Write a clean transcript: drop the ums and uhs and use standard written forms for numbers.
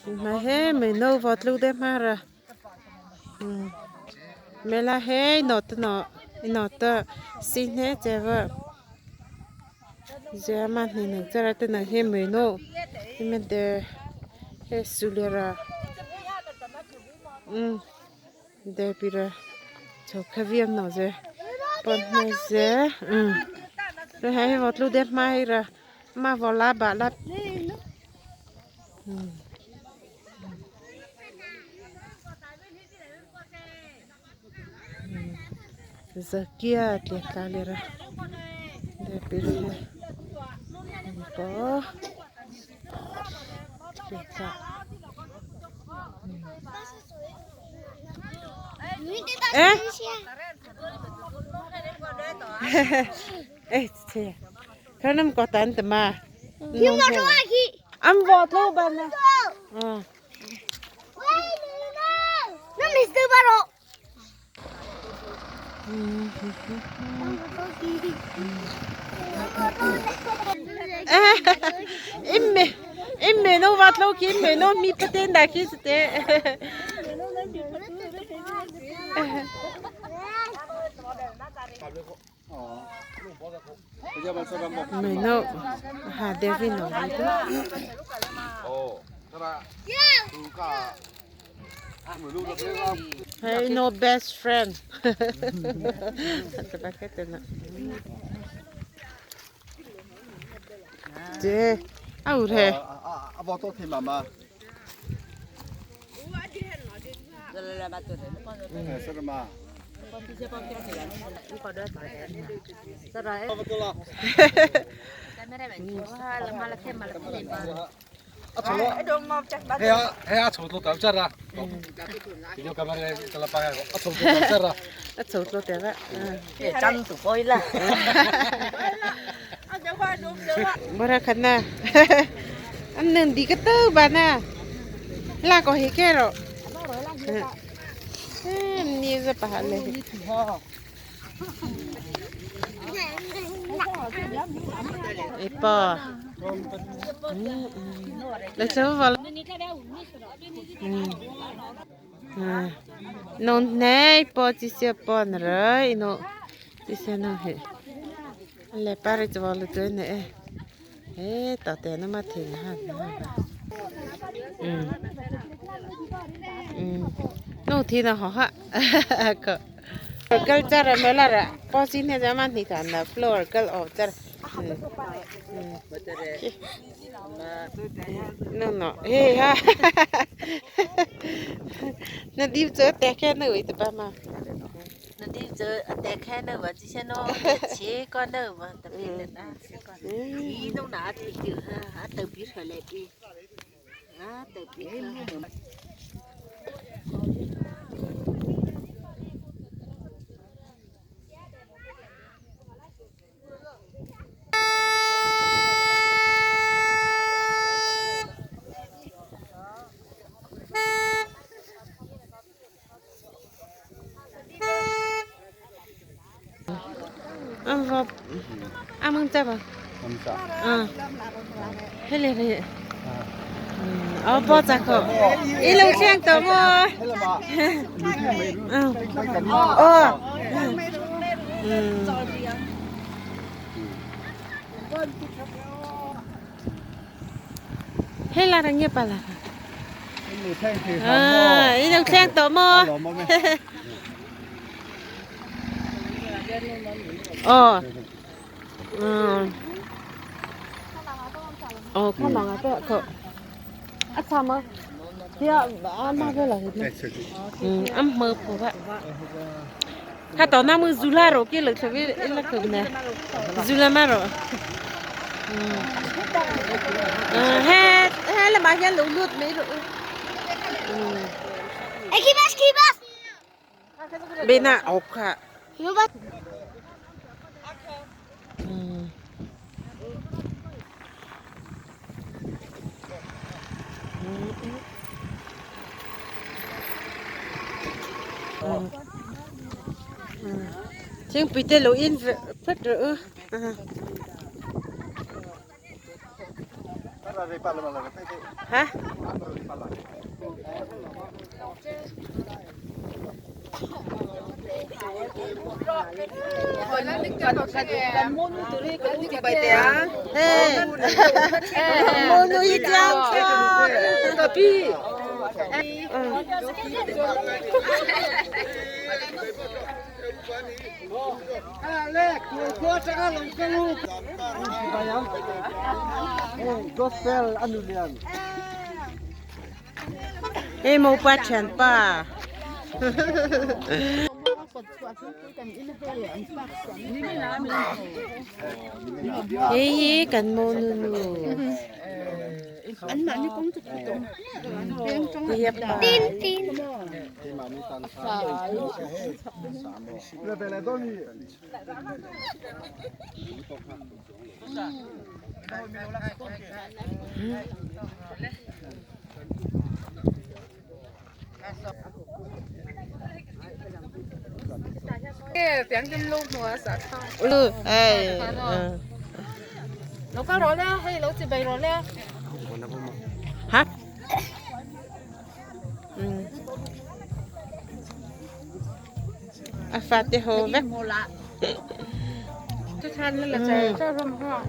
Mà he mình nâu vọt lưu đêm mà ra mẹ là he nó nó nó tơ xin hết chế vợ giờ mà nhìn được cho ra tên là he mình nô mình để he sulera để bị ra cho cái viêm nó giờ còn này giờ rồi hay vọt lưu đêm mai ra mà vào lá bà lá giờ kia thì ta lên ra để bị có ê ê thế cái năm có tán từ mà ăn vọt luôn bạn nè imme no vat lo ki imme no mi paten da ki ste me no ha devi no Hey, no best friend. Chị, ao thế. À, bỏ tôi thì mà mà. Anh nên đi cái tơ bà nè là có hết cái rồi em đi ra bà lên bò lấy số vào nó này bò chỉ xe bò nữa rồi nó chỉ xe nó hết lại ba rồi vào được rồi nè. Ê, tao té nó mà thì ha. Nó thì nó họ ha. Cái chara mới là ra, bao xin hay mà thì thằng là floor cái ở chara. Nó nó, ê ha. Nó đi chơi té cái nữa vậy ba mà. Nó đi chơi té cái nữa và chỉ xem nó chế con nữa mà tập luyện là ý nó nã thì chữ ha tự biết phải lẹp đi á tự biết ăn mừng chắc à? À, hết liền rồi. Ờ, bao chắc không? Ít lâu xem tao mà. Ờ. Hết là đang nghe bà là. À, ít lâu xem tao mà. Ờ. Ờ, không bằng à tôi cậu. À sao mà? Thì ăn mà cái là gì? Ăn mơ phụ vậy. Hả tao nam zula rồi kia lực sao biết là cực nè. Zula mà rồi. Hè hè là mà nhà lũ lụt mấy rồi. Ê kibas kibas. Bên nào ốc hả? Tiếng bị tê lỗ in phát rỡ. Hả? Gospel anulian. Ê mô pa chèn pa. Ê hi cần mô nu nu. Tin tin. Ừ, ê. Nấu cá rồi nè, hay nấu chè bày rồi nè. Hả? À phát đi hồ vét. Chắc chắn là chè cho rong ho.